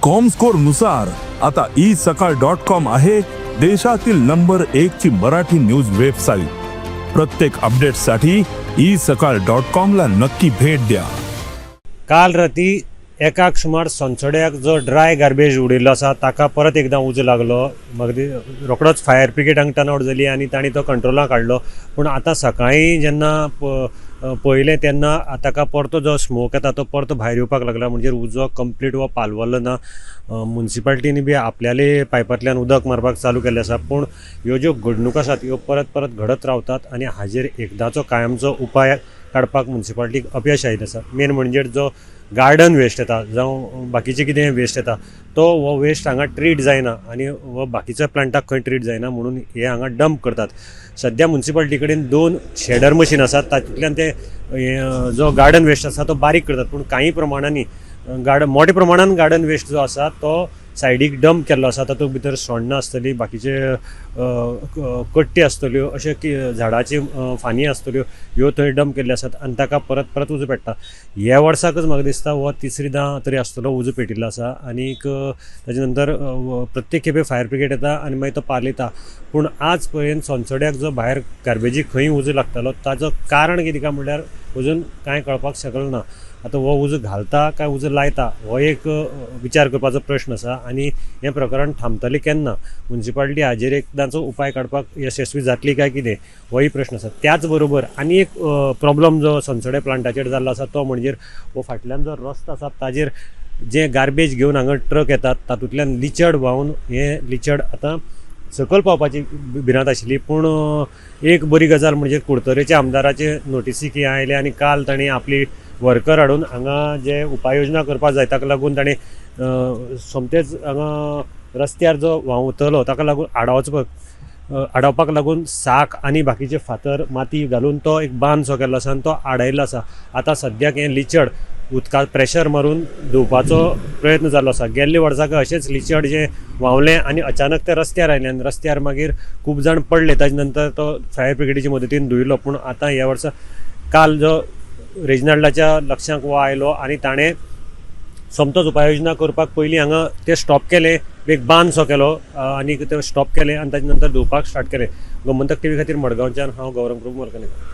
Comscore नुसार आता E सकाळ डॉट कॉम आहे देशातील नंबर एक ची मराठी न्यूज वेबसाईट. प्रत्येक अपडेटसाठी ई सकाळ डॉट कॉम ला नक्की भेट द्या. काल राती एकाक सुमार सोनसड्याक जो ड्राय गार्बेज उडयल्लो आसा, ताका परत एकदां उजो लागलो. मागीर रोखडोच फायर ब्रिगेड हांगा टर्न आवट जाली आनी तांणी तो कंट्रोलाक हाडलो. पूण आतां सकाळीं जेन्ना पळयलें तेन्ना ताका परतो जो स्मोक येता तो परतो भायर येवपाक लागला, म्हणजे उजो कंप्लीट हो पालवलो ना. मुन्सिपाल्टीनी बी आपल्याले पायपांतल्यान उदक मारपाक चालू केल्लें आसा. पूण ह्यो ज्यो घडणूक आसात ह्यो परत परत घडत रावतात आनी हाजेर एकदांचो कायमचो उपाय काडपाक मुन्सिपाल्टीक अपयश आयिल्लें आसा. मेन म्हणजे जो गार्डन वेस्ट येता जावं बाकीचें कितें वेस्ट येता, तो हो वेस्ट हांगा ट्रीट जायना आनी हो बाकीच्या प्लांटाक खंय ट्रीट जायना, म्हणून हे हांगा डंप करतात. सद्या मुन्सिपाल्टी कडेन दोन शेडर मशीन आसात. तातूंतल्यान ते हे जो गार्डन वेस्ट आसा तो बारीक करतात. पूण कांय प्रमाणांनी गार्डन, मोठ्या प्रमाणान गार्डन वेस्ट जो आसा तो सायडीक डंप केल्लो आसा. तातूंत भितर सोण्णां आसतलीं, बाकीचे कट्टी आसतल्यो, अशे झाडाची फांदी आसतल्यो, ह्यो थंय डंप केल्ल्यो आसात आनी ताका परत परत उजो पेट्टा. ह्या वर्साकच म्हाका दिसता हो तिसरीदां तरी आसतलो उजो पेटिल्लो आसा. आनीक ताजे नंतर प्रत्येक खेपे फायर ब्रिगेड येता आनी मागीर तो पालयता. पूण आज पर्यंत सोनसड्याक जो भायर गार्बेजीक खंय उजो लागतालो ताजो कारण कितें काय म्हणल्यार अजून कांय कळपाक शकलें ना. आतां हो उजो घालता काय उजो लायता हो एक विचार करपाचो प्रश्न आसा. आनी हें प्रकरण थांबतलें केन्ना, मुन्सिपाल्टी हाजेर एकदांचो उपाय काडपाक यशस्वी जातली काय कितें, होय प्रश्न आसा. त्याच बरोबर आनी एक प्रॉब्लम जो सोनसडे प्लांटाचेर जाल्लो आसा तो म्हणजे हो फाटल्यान जो रस्तो आसा ताजेर जे गार्बेज घेवन हांगा ट्रक येतात तातूंतल्यान लिचड व्हांवन हें लिचड आतां सकयल पावपाची भिरांत आशिल्ली. पूण एक बरी गजाल म्हणजे कुडतरेच्या आमदाराचे नोटिसीक हें आयलें आनी काल तांणी आपली वर्कर हाडून हांगा जे उपाययोजना करपाक जाय ताका लागून ताणें सोमतेच हांगा रस्त्यार जो व्हांवतलो ताका लागून आडावपाक लागून साक आनी बाकीचे फातर माती घालून तो एक बांद सो केल्लो आसा आनी तो आडायल्लो आसा. आतां सद्याक हें लिचड उदका प्रेशर मारून धुवपाचो प्रयत्न जाल्लो आसा. गेल्ले वर्साक अशेंच लिचड जें व्हांवलें आनी अचानक तें रस्त्यार आयलें आनी रस्त्यार मागीर खूब जाण पडले. ताजे नंतर तो फायर ब्रिगेडीच्या मदतीन धुयलो. पूण आतां ह्या वर्सा काल जो रेजिनाल्डाच्या लक्षांक हो आयलो आनी ताणें सोमतोच उपाययोजना करपाक पयलीं हांगा ते स्टॉप केलें, एक बांद सो केलो आनी ते स्टॉप केलें आनी ताजे नंतर धुवपाक स्टार्ट केलें. गोमंतक टीव्ही खातीर मडगांवच्यान हांव गौरंग प्रभू मरकनेकर.